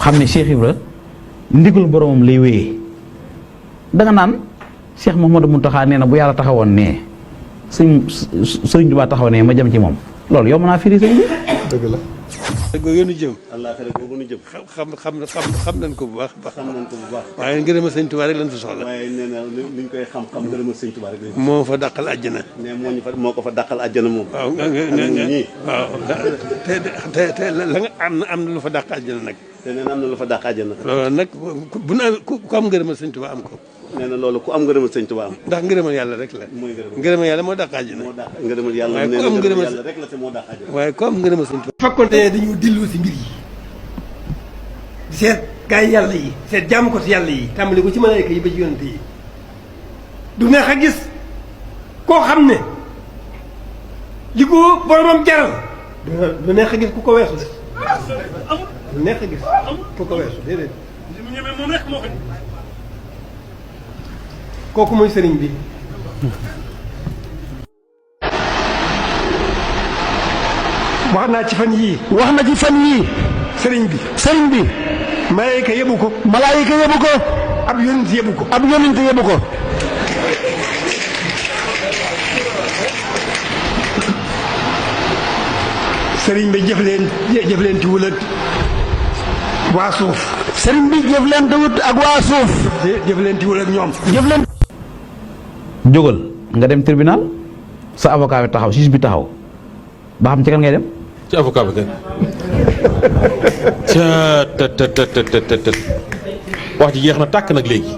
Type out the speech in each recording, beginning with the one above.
xam ne Cheikh Ibra ndigal boromam lay wéyee da nga naan Cheikh Mouhamadou Mountakha nee na bu yàlla taxawoon nee Sëriñ Tuubaa taxaw nee ma jëm ci moom loolu yow mën naa firi sëñ bi. dëgg la. googu nu jëm. àllaaxira googu nu jëm. xam nañ ko bu baax. xam nañ ko bu baax. waaye ngërëma sëñ Tuubaa rek lañ fa soxla. waaye nee na liñ koy xam-xam ngërëma sëñ Tuubaa rek lañ. moo fa dàqal àjjana. ne moo ko fa dàqal àjjana moom. waaw te la nga am na lu fa dàq àjjana nag. te nee na am na lu fa dàq àjjana. loolu nag bu na ku am ngërëma sëñ Tuubaa am ko. nee na loolu ku am ngërëmal sëñ Tuubaa am. ndax ngërëmal yàlla rek la. mooy ngërëmal yàlla moo dàq àjjana. moo dàq ngërëmal yàlla. waaye ku am ngërëmal yàlla rek la te moo dàq àjjana. waaye ku am ngërëmal sëñ Tuubaa. fekkonte ne dañu dillu si mbir yi di seet gaa yi yàlla yi seet jaamu ko si yàlla yi tàmbali ko ci malaayka yi ba ci yonante yi du neex a gis koo xam ne li ko boromam jaral du neex a gis ku ko weesu de du neex a gis ku ko weesu déedéet kooku mooy sëriñ bi. wax naa ci fan yii. sëriñ bi. malaayika yëbu ko. ab yonent yëbu ko. sëriñ bi jëflantewul ak waa suuf. jëflantewul ak ñoom. jógal nga dem tribunal sa avocat bi taxaw juge bi taxaw ba xam ci kan ngay dem. ci avocat bi kay. wax ji jeex na tàkk nag léegi.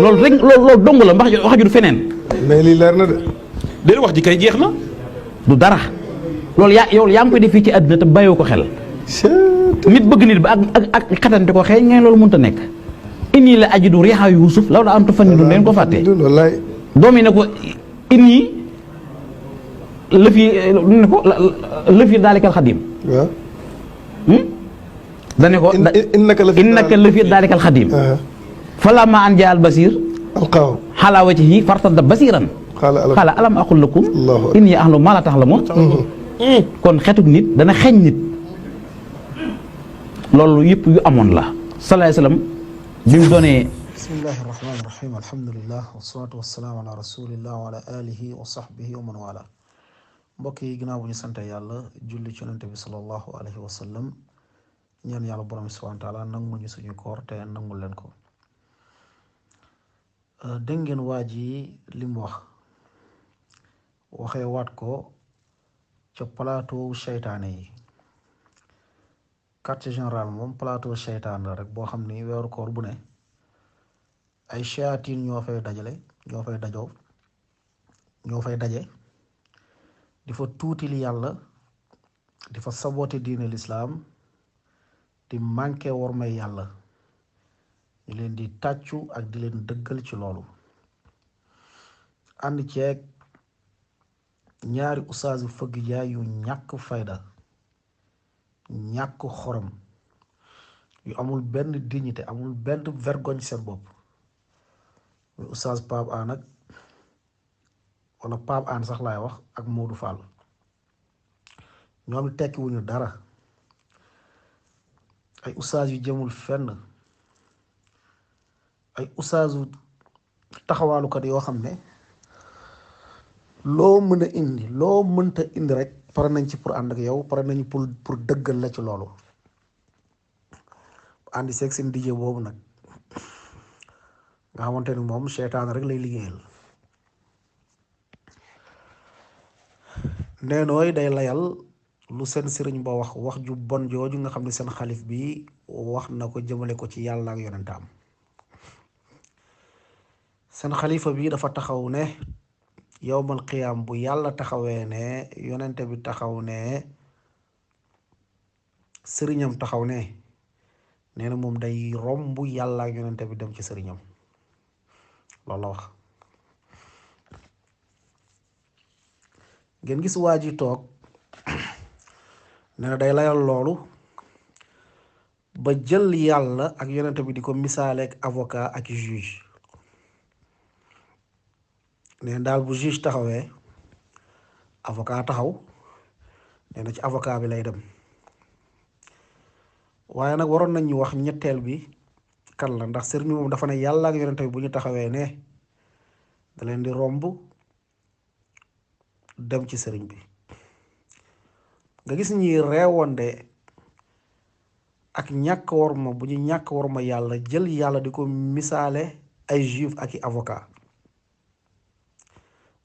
loolu rek loolu dong la wax ju du feneen. mais lii leer na de. déedéet wax ji kay jeex na. du dara loolu yow yaa ngi koy def fii ci àddina te bàyyoo ko xel. nit bëgg nit ba ak xatante ko xëy ngeen loolu mënut a nekk. inni la ajidu riiha Yuusuf law la am tufannidu leen ko fàtte. doom yi ne ko inni lëf yi daalikal xadim. waaw. dane ko innaka lëf yi daalikal xadim. falammaa an jaa al basiir. alqaahu xalaa wajhihi fartadda basiiran. xaala alam aqul lakum inni a'lamu maa laa ta'lamuun. kon xetuk nit dana xeeñ nit. loolu yëpp yu amoon la. salaay salaam bi mu doonee. bismillahi rahmaani rahim alhamdulilah wasalaatu wasalaamu ala rasulillah wa ala alihi wa sahbihi wa man wala mbokk yi ginnaaw bu ñu sante yàlla julli ci yonente bi salallahu alayhi wa sallam ñaan yàlla borom bi subhanahu wa taala nangu ñu suñu koor te nangul leen ko. dégg ngeen waa ji li mu waxee waat ko ca plateau seytaane yi. quartier général moom plateau seytaan la rek boo xam ni weeru koor bu ne ay shayatin ñoo fay daje di fa tuutil yàlla di fa sabooti diine lislaam di manqué wormay yàlla ñu leen di tàccu ak di leen dëggal ci loolu. ànd ceeg ñaari ustaas yu fëgg jaay yu ñàkk fayda ñàkk xorom yu amul benn dignité amul benn vergogne seen bopp muy oustaz Pape Hann ak wala Pape Hann sax laay wax ak Modou Fall ñoom tekki wuñu dara ay oustaz yu jëmul fenn ay oustaz yu taxawaalukat yoo xam ne loo mën a indi loo mënta indi rek pare nañ ci pour ànd ak yow pare nañu pour dëggal la ci loolu àndi seeg seen DJ boobu nag nga xamante ni moom seytaan rek lay liggéeyal neenooy day layal lu seen sëriñ ba wax ju bon jooju nga xam ne seen xalif bi wax na ko jëmale ko ci yàlla ak yonentaam. seen xalifa bi dafa taxaw ne yowmal qiyaam bu yàlla taxawee ne yonente bi taxaw ne sëriñam taxaw ne nee na moom day romb yàlla ak yonente bi dem ci sëriñam loolu la wax. ngeen gis waa ji toog nee na day layal loolu ba jël yàlla ak yonente bi di ko misaaleek avocat ak juge nee daal bu juge taxawee avocat taxaw nee na ci avocat bi lay dem waaye nag waroon nañ ñu wax ñetteel bi kan la, ndax sëriñ bi moom dafa ne yàlla ak yonent bi bu ñu taxawee ne da leen di romb dem ci sëriñ bi. nga gis ñi reewonde ak ñàkk worma bu ñu ñàkk worma yàlla, jël yàlla di ko misaale ay juif ak i avocat.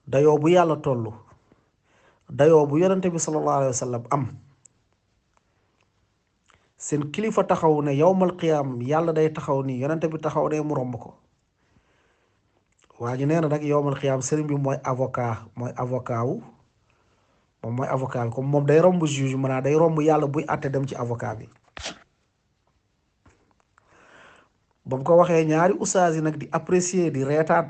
dayoo bu yàlla toll, dayoo bu yonente bi sallallahu alayhi wa sallam am, seen kilifa taxaw ne yowmal qiyaam yàlla day taxaw nii, yonente bi taxaw ne mu romb ko. waa ji nee na nag yowmal qiyaam sëriñ bi mooy avocat mooy avocat wu moom mooy avocat bi, comme moom day romb juge maanaam day romb yàlla buy àtte dem ci avocat bi. ba mu ko waxee ñaari ustaas yi nag di apprécier di reetaan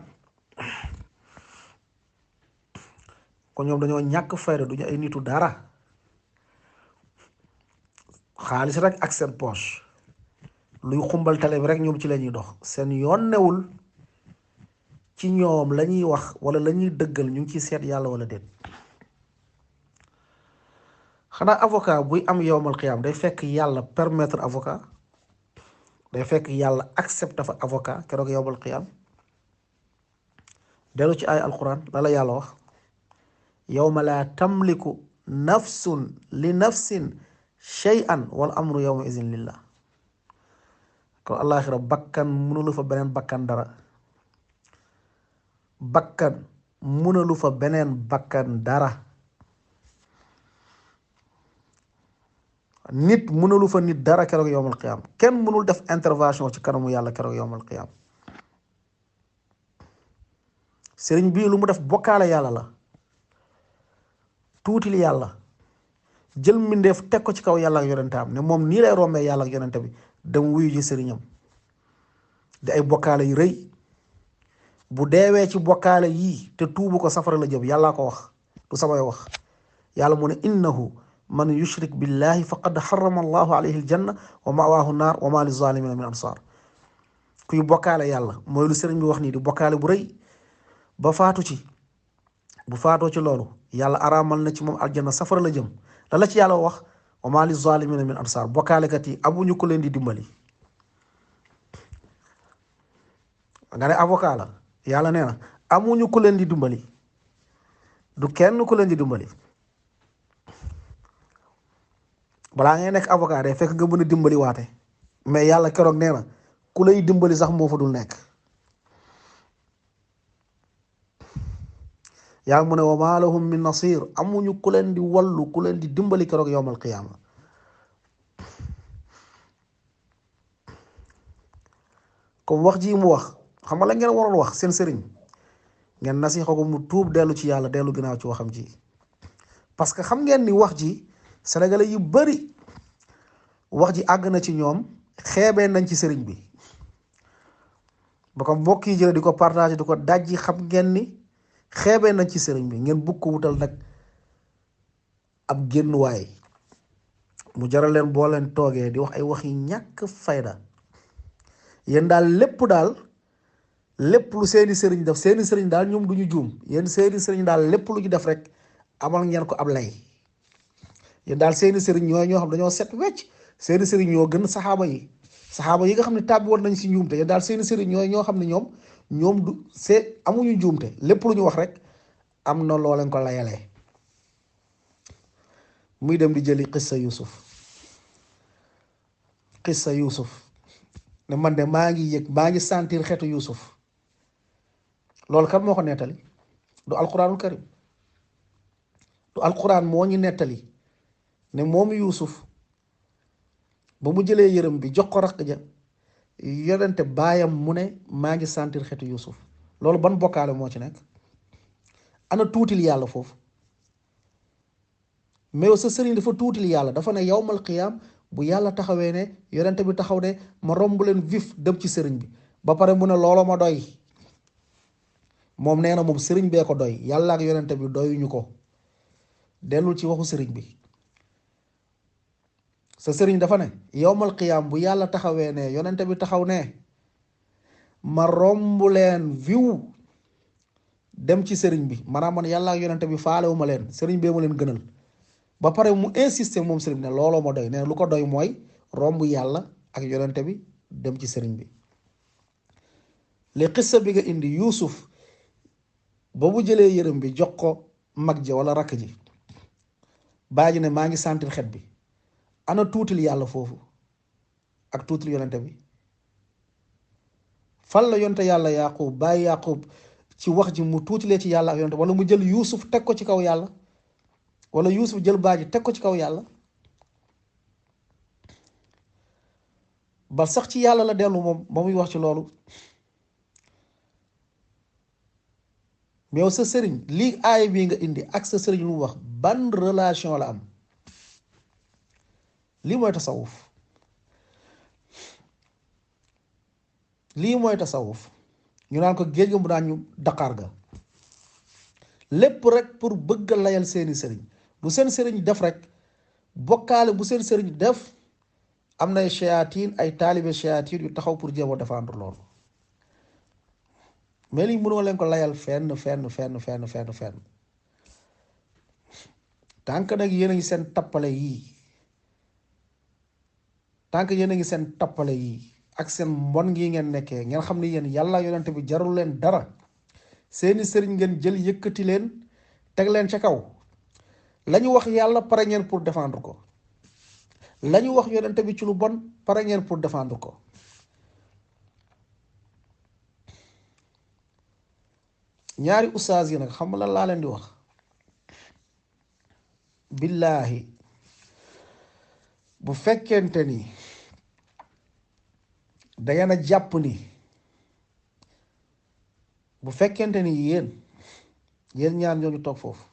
ko ñoom dañoo ñàkk fayda, duñu ay nitu dara, xaalis rek ak seen poche, luy xumbal tale bi rek ñoom ci la ñuy dox, seen yoon newul ci ñoom la ñuy wax wala la ñuy dëggal ñu ngi ciy seet yàlla wala déet. xanaa avocat buy am yowmal qiyaam day fekk yàlla permettre avocat, day fekk yàlla accepte fa avocat keroog yowmal qiyaam. dellu ci ay alquran la yàlla wax, yowma laa tamliku nafsun li nafsin shay'an wal amru yowma izin lillah. kon àllaaxira bakkan mënulu fa beneen bakkan dara, bakkan mënulu fa beneen bakkan dara, nit mënulu fa nit dara keroog yowmal qiyaam. kenn mënul def intervention ci kanamu yàlla keroog yowmal qiyaam. sëriñ bii lu mu def bokkaale yàlla la, tuutil yàlla, jël mbindeef teg ko ci kaw yàlla ak yonentaam, ne moom nii lay rombee yàlla ak yonente bi dem wuyu ji sëriñam, di ay bokkaale yu rëy. bu deewee ci bokkaale yii te tuubu ko safara la jëm, yàllaa ko wax du samay wax. yàlla mu ne innahu man yushrik billahi faqad harrama allahu alayhi aljanna wa mawaahu naar wa ma lizalimina min ansar. kuy bokkaale yàlla mooy lu sëriñ bi wax nii di bokkaale bu rëy ba faatu ci, bu faatoo ci loolu yàlla araamal na ci moom aljanna, safara la jëm. la ci yàlla wax wa ma lizalimina min ansar, bokkaalekat yi amuñu ko leen di dimbali. nga ne avocat la, yàlla nee na amuñu ku leen di dimbali, du kenn ku leen di dimbali. balaa ngay nekk avocat day fekk nga mën a dimbali waate, mais yàlla keroog nee na ku lay dimbali sax moo fa dul nekk. yàlla mu ne wa maa lahum min nasir, amuñu ku leen di wallu, ku leen di dimbali keroog yowmal qiyaama. comme wax ji mu wax, xam nga la ngeen waroon wax seen sëriñ, ngeen nasiha ko mu tuub dellu ci yàlla, dellu ginnaaw ci waxam ji. parce que xam ngeen ni wax ji sénégalais yu bari wax ji àgg na ci ñoom, xeebee nañ ci sëriñ bi ba ko mbokk yi jële di ko partager di ko dajji. xam ngeen ni xeebee nañ ci sëriñ bi, ngeen bugg ko wutal nag ab génnuwaay mu jaral leen boo leen toogee di wax ay wax yi ñàkk fayda. yéen daal lépp lu seeni sëriñ def, seeni sëriñ daal ñoom du ñu juum, yéen seeni sëriñ daal lépp lu ñu def rek amal ngeen ko ab lay. yéen daal seeni sëriñ ñoo xam dañoo set wecc, seeni sëriñ ñoo gën saxaaba yi nga xam ne tàbbi woon nañ si njuumte. yéen daal seeni sëriñ ñoo xam ne ñoom du amuñu njuumte, lépp lu ñu wax rek am na loo leen ko layalee. muy dem di jëli xissa Yuusuf ne man de maa ngi sentir xeetu Yuusuf. loolu kan moo ko nettali? du alquranul karim, du alquran moo ñu nettali ne moom Yuusuf ba mu jëlee yërëm bi jox ko rakk ja yonente baayam mu ne maa ngi sentir xeetu Yuusuf. loolu ban bokkaale moo ci nekk? ana tuutil yàlla foofu? mais sa sëriñ dafa tuutil yàlla, dafa ne yawmal qiyaam bu yàlla taxawee ne yonente bi taxaw ne ma romb leen vif dem ci sëriñ bi, ba pare mu ne looloo ma doy. moom nee na moom sëriñ bee ko doy, yàlla ak yonente bi doyuñu ko. dellul ci waxu sëriñ bi. sa sëriñ dafa ne yawmal qiyaam bu yàlla taxawee ne yonente bi taxaw ne ma romb leen viw dem ci sëriñ bi, maanaam man yàlla ak yonente bi faalewu ma leen, sëriñ bee ma leen gënal. ba pare mu insister moom sëriñ ne looloo ma doy. nee na lu ko doy mooy romb yàlla ak yonente bi dem ci sëriñ bi. li xissa bi nga indi Yuusuf ba mu jëlee yërëm bi jox ko mag ja wala rakk ji baa ji ne maa ngi sentir xet bi, ana tuutil yàlla foofu ak tuutil yonente bi? fan la yonte yàlla Yaqub bàyyi Yaqub ci wax ji mu tuutilee ci yàlla ak yonente, wala mu jël Yuusuf teg ko ci kaw yàlla, wala Yuusuf jël baa ji teg ko ci kaw yàlla? ba sax ci yàlla la dellu moom ba muy wax ci loolu. mais sa sëriñ lii aaya bii nga indi ak sa sëriñ lu mu wax ban relation la am? lii mooy tasawuf, lii mooy tasawuf. ñu naan ko géej ga mu naan ñu daqaar ga, lépp rek pour bëgg a layal seeni sëriñ. bu seen sëriñ def rek bokkaale, bu seen sëriñ def am na ay shayatin, ay taalibe shayatin yu taxaw pour jéem a défendre loolu. mais lii mënoo leen ko layal fenn tànk nag yéen a ngi seen tappale yii, tànk yéen a ngi seen tappale yii ak seen mbon ngi ngeen nekkee, ngeen xam ne yéen yàlla yonent bi jarul leen dara, seeni sëriñ ngeen jël yëkkati leen teg leen ca kaw. la ñu wax yàlla pare ngeen pour défendre ko, la ñu wax yonent bi ci lu bon pare ngeen pour défendre ko. ñaari ustaas yi nag xam la laa leen di wax, billaahi bu fekkente ni dangeen a jàpp ni, bu fekkente ni yéen ñaar ñooñu toog foofu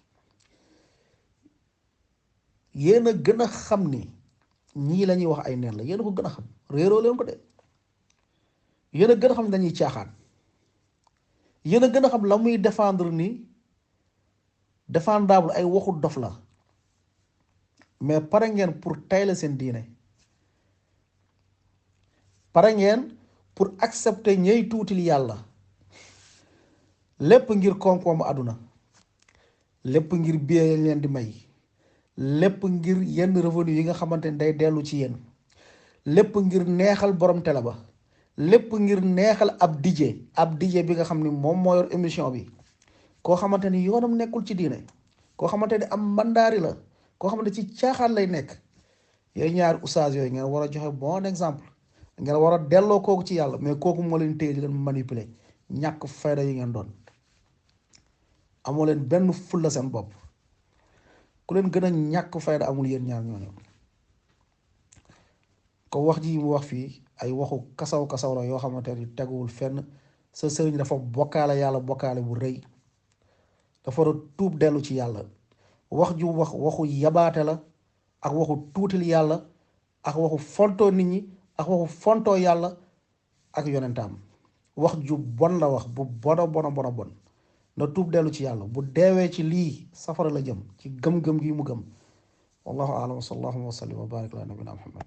yéen a gën a xam ni ñii la ñuy wax ay neen la, yéen a ko gën a xam, réeroo leen ko de. yéen a gën a xam ne dañuy caaxaan, yéen a gën a xam la muy défendre ni défendable ay waxu dof la, mais pare ngeen pour tayle seen diine, pare ngeen pour accepter ñey tuutil yàlla, lépp ngir koom-koomu àdduna, lépp ngir biye leen di may, lépp ngir yenn revenu yi nga xamante ni day dellu ci yéen, lépp ngir neexal borom télé ba, lépp ngir neexal ab DJ bi nga xam ni moom moo yor émission bi, koo xamante ni yoonam nekkul ci diine, koo xamante ni am mandaari la, koo xamante ci caaxaan lay nekk. yooyu ñaari ustaas yooyu ngeen war a joxe bon exemple, ngeen war a delloo kooku ci yàlla, mais kooku moo leen téye di leen manipuler. ñàkk fayda yi ngeen doon, amoo leen benn fulla seen bopp. ku leen gën a ñàkk fayda amul yéen ñaar ñooñu. ko wax ji mu wax fii ay waxu kasaw la yoo xamante ni teguwul fenn. sa sëriñ dafa bokkaale yàlla bokkaale bu rëy, dafa war a tuub dellu ci yàlla. wax ju wax waxu yabaate la, ak waxu tuutil yàlla, ak waxu fontoo nit ñi, ak waxu fontoo yàlla ak yonentaam. wax ju bon la wax, bu bona bon. na tuub dellu ci yàlla. bu deewee ci lii safara la jëm, ci gëm-gëm gi mu gëm. wallahu a'lam wa sallallahu wa sallam wa barik ala nabina Muhammad.